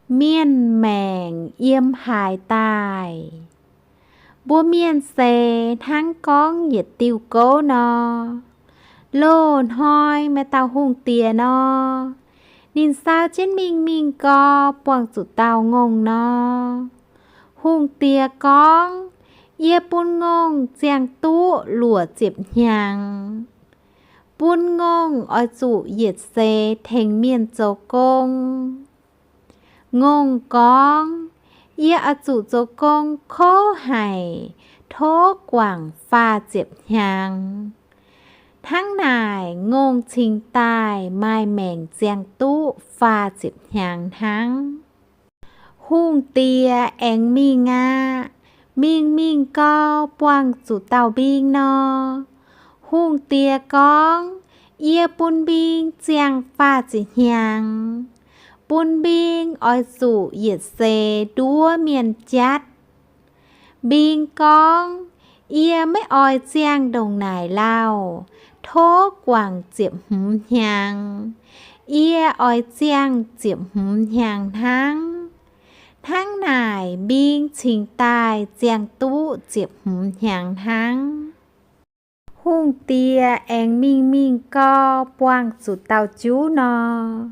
Mienh maengc yiem haaix daaih? Mbuo mienh seix hnangv gorngv yietc diuh gouv nor. Loz-hnoi maaih dauh hungh diex nor, ninh sau jienv mingh mingh gau buangh zuqc dauh ngongh nor. Hungh diex gorngv, Yie bun ngongh ziangh duqv luoqc ziepc hnyangx. Bun ngongh oix zuqc yietc seix tengx mienh zoux gong. Ngongh gorngv, Yie oix zuqc zoux gong kouv haic, tov guangc faah ziepc hnyangx. Hnangv naaic, ngongh cingx daaih maaih maengc ziangh duqv faah ziepc hnyangx hnangv. Hungh diex aengx mingh aqv. Mingh mingh gau buangh zuqc dauh mbing nor. Hungh diex gorngv, Yie bun mbing ziangh faah ziepc hnyangx. Bun mbing oix zuqc yietc seix nduov mienh jatv. Mbing gorngv, Yie maiv oix ziangh ndongc naaic lauh. Tov guangc ziepc hmz hnyangx. Yie oix ziangh ziepc hmz hnyangx hnangv. Hnangv naaic, mbing cingx daaih ziangh duqv ziepc hmz hnyangx hnangv. Hungh diex aengx mingh mingh gau buangh zuqc dauh juv nor.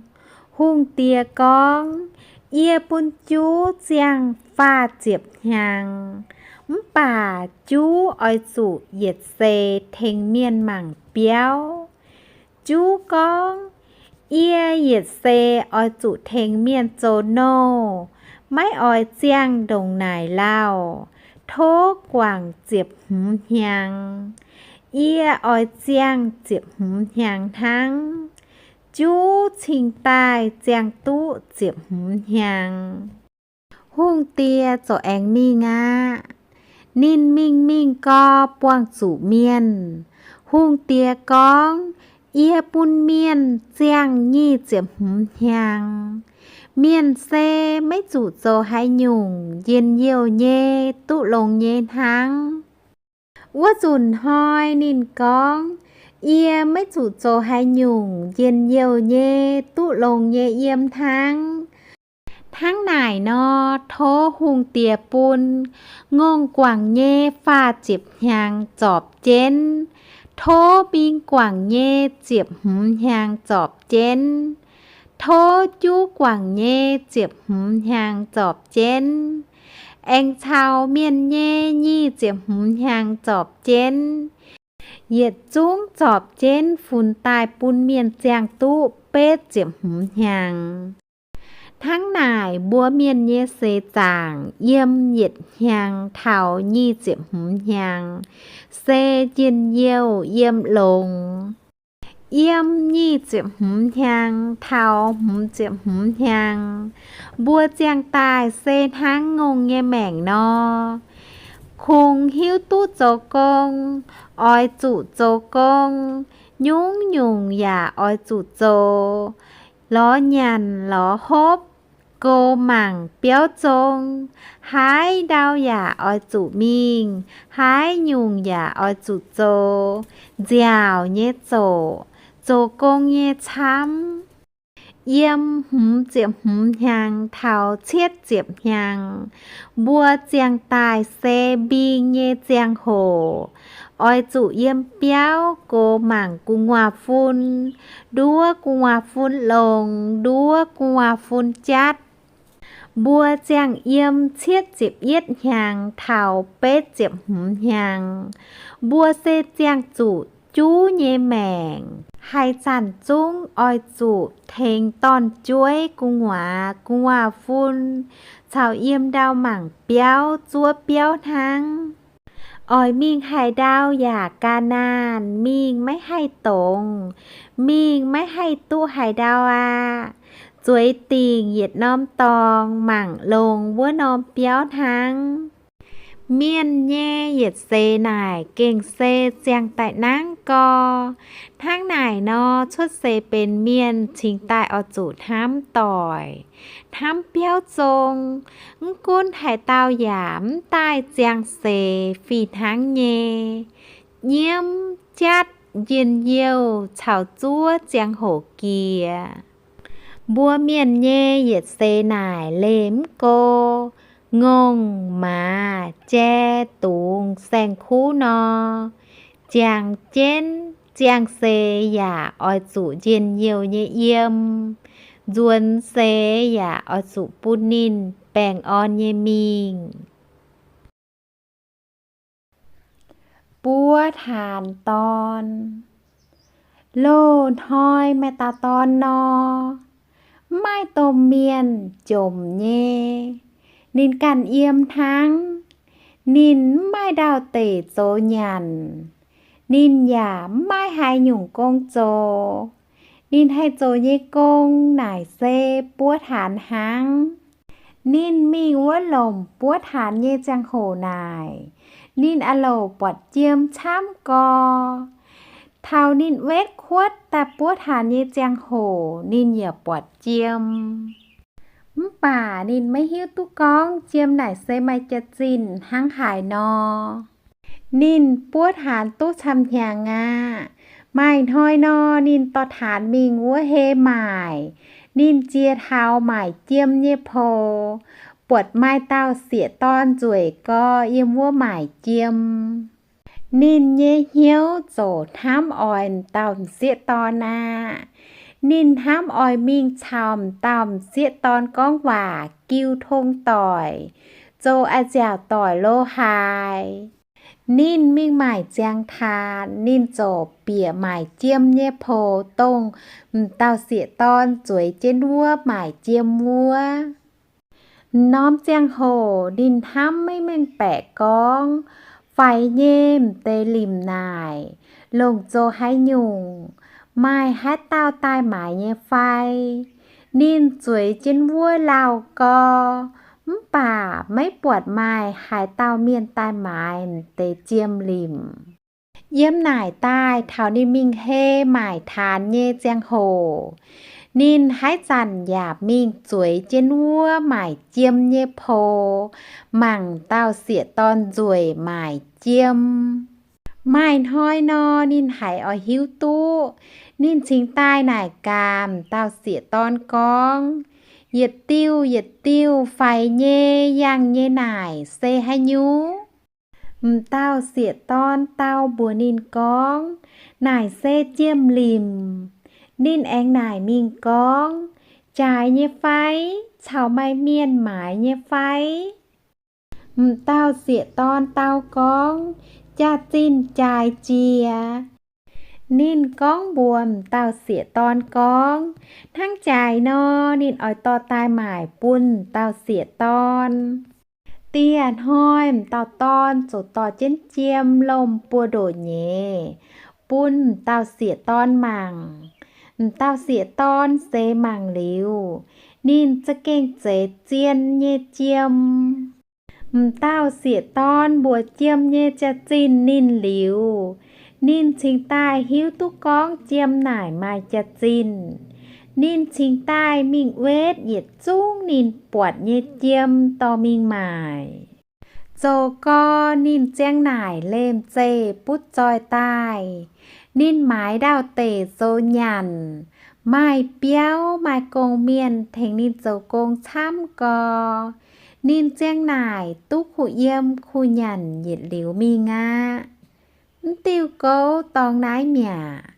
Hungh diex gorngv, Yie bun juv ziangh faah ziepc hnyangx, mv baac juv oix zuqc yietc seix tengx mienh mangc biauv. Juv gorngv, Yie yietc seix oix zuqc tengx mienh zoux nouh, maiv oix ziangh ndongc naaic lauh. Tov guangc ziepc hmz hnyangx. Yie oix ziangh ziepc hmz hnyangx hnangv. Juv cingx daaih ziangh duqv ziepc hmz hnyangx. Hungh diex ziouc aengx mingh aqv. Ninh mingh mingh gau buangh zuqc mienh. Hungh diex gorngv, Yie bun mienh ziangh nyic ziepc hmz hnyangx. Mienh se maiv zuqc zoux haaix nyungc, njien-youh nyei, duqv longx nyei hnangv. Wuov nzunc hnoi ninh gorngv, Yie maiv zuqc zoux haaix nyungc, njien-youh nyei, duqv longx nyei yiem hnangv. Hnangv naaic nor, tov hungh diex bun ngongh guangc nyei faah ziepc hnyangx zorpc jienv. Tov mbing guangc nyei ziepc hmz hnyangx zorpc jienv. Tov juv guangc nyei ziepc hmz hnyangx zorpc jienv. Aengx caux mienh nyei nyic ziepc hmz hnyangx zorpc jienv. Yietc zungv zorpc jienv funx daaih bun mienh ziangh duqv betv ziepc hmz hnyangx. Hnangv naaic, mbuo mienh nyei seix zaangc yiem yietc hnyangx taux nyic ziepc hmz hnyangx se njien-youh yiem longx. Yiem nyic ziepc hmz hnyangx taux hmz ziepc hmz hnyangx, mbuo ziangh daaih se hnangv ngongh nyei maengc nor. Kungx hiuv duqv zoux gong, oix zuqc zoux gong, nyungc-nyungc yaac oix zuqc zoux, lorz nyanc lorz hopv, goux mangc biauv zong, haaix ndau yaac oix zuqc mingh, haaix nyungc yaac oix zuqc zoux, nziaauc nyei zoqc, zoux gong nyei camv. Yiem hmz ziepc hmz hnyangx taux cietv ziepc hnyangx, mbuo ziangh daaih se mbing nyei ziangh hoc, oix zuqc yiem biauv goux mangc gu'nguaaz-fun, nduov gu'nguaaz-fun longx, nduov gu'nguaaz-fun jatv. Mbuo ziangh yiem cietv ziepc yietv hnyangx taux betv ziepc hmz hnyangx, mbuo se ziangh zuqc juv nyei maengc. Haaix zanc zungv oix zuqc tengx dorn-jueiv, gu'nguaaz, gu'nguaaz-fun caux yiem ndau mangc biauv zuov biauv hnangv. Oix mingh haaix ndau yaac ga'naanh, mingh maiv haih dongz, mingh maiv haih duqv haaix ndau aqv. Zueiz dingc yietc norm dorngx mangc longx wuov norm biauv hnangv. Mienh nyei yietc seix naaic gengh se ziangh daaih nangv gau. Hnangv naaic nor, cuotv seix benx mienh cingx daaih oix zuqc hnamv doic, hnamv biauv zong. Mv gunv haaix dauh yaac mv daaih ziangh seix fih hnangv nyei, nyiemv, jatv, njien-youh caux zuov ziangh hoc jiex. Mbuo mienh nyei yietc seix naaic leih mv go, ngongh, maaz, jai, dungz, saeng-kuv nor, ziangh jienv ziangh seix yaac oix zuqc njien-youh nyei yiem. Nzuonx seix yaac oix zuqc bun ninh baengh orn nyei mingh. Buov Taanx Dorn. Loz-hnoi maaih dauh dorn nor, mv maaih domh mienh jomc nyei. Ninh ganh yiem hnangv. Ninh mv maaih ndau-deic zoux nyanc. Ninh yaac mv maaih haaix nyungc gong zoux. Ninh haih zoux nyei gong naaic se buov taanx hnangv. Ninh mingh wuov lomc buov taanx nyei ziangh hoc naaic, ninh aah loc buatc jiem camv gorx. Taux ninh wetv kuotv daaih buov taanx nyei ziangh hoc, ninh yaac buatc jiem. Mv baac ninh maiv hiuv duqv gorngv jiem naaic se maaih jaax-zinh hnangv haaix nor. Ninh buov taanx duqv camv hnyangx aqv. Maaih hnoi nor, ninh dorh taanx mingh wuov hei maaic. Ninh jiex taux maaic jiem nyei poux, buatc maaih dauh sieqv dorn nzueic gorx yiem wuov maaic jiem. Ninh nyei hnyouv ziouc hnamv oix m'dauh m'sieqv dorn aqv. Ninh hnamv oix mingh caux m'dauh m'sieqv dorn gorngv waac, giu tong doic, zoux a'nziaauc doic lo haaix. Ninh mingh maaic ziangx taanx, ninh ziouc bieqc maaic jiem nyei poux, dongh m'dauh sieqv dorn zueiz jienv wuov maaic jiem wuov. M'norm ziangh hoc ninh hnamv maiv mengh baeqc gorngv, faix nyei m'deix limc naaic longc zoux haaix nyungc, maaih haaix dauh daaih maaiz nyei fai. Ninh zueiz jienv wuov lauh gorx, mv baac maiv buatc maaih haaix dauh mienh daaih maaiz m'deix jiem limc. Yiem naaic daaih taux ninh mingh hei maaic taanx nyei ziangh hoc, ninh haaix zanc yaac mingh zueiz jienv wuov maaic jiem nyei poux, mangc dauh sieqv dorn nzueic maaic jiem. Maaih hnoi nor, ninh haiz oix hiuv duqv. Ninh cingx daaih naaic gaax m'dauh sieqv dorn gorngv, Yietc diuh yietc diuh faix nyei yangh nyei naaic se haaix nyungc? M'dauh sieqv dorn dau mbuox ninh gorngv, Naaic se jiem limc. Ninh aengx naaic mingh gorngv, Jaaix nyei fai? Caux maaih mienh maaiz nyei fai? M'dauh sieqv dorn dau gorngv, Jaax-zinh jaaix jiex. Ninh gorngv mbuox m'dauh sieqv dorn gorngv, Hnangv jaaix nor, ninh oix dorh daaih maaic bun m'dauh sieqv dorn. Dieh hnoi m'dauh dorn ziouc dorh jienv jiem lomh buo ndoqc nyeiz bun m'dauh sieqv dorn mangc. M'dauh sieqv dorn seix mangc liuz, ninh za'gengh zeiz zien nyei jiem. M'dauh sieqv dorn mbuox jiem nyei jaax-zinh ninh liuz, ninh cingx daaih hiuv duqv gorngv jiem naaic maaih jaax-zinh. Ninh cingx daaih mingh wetv yietc zungv ninh buatc nyei jiem dorh mingh maaic. Zoux gau ninh ziang naaic lemh zeih butv zoih daaih. Ninh maaiz ndau-deic zoux nyanc, maaih biauv maaih gong-mienh tengx ninh zoux gong camv gau. Ninh ziang naaic duqv kuh yiem kuh nyanc yietc liuz mingh aqv. Mv diuh gouv dorngx naaiv mi'aqv.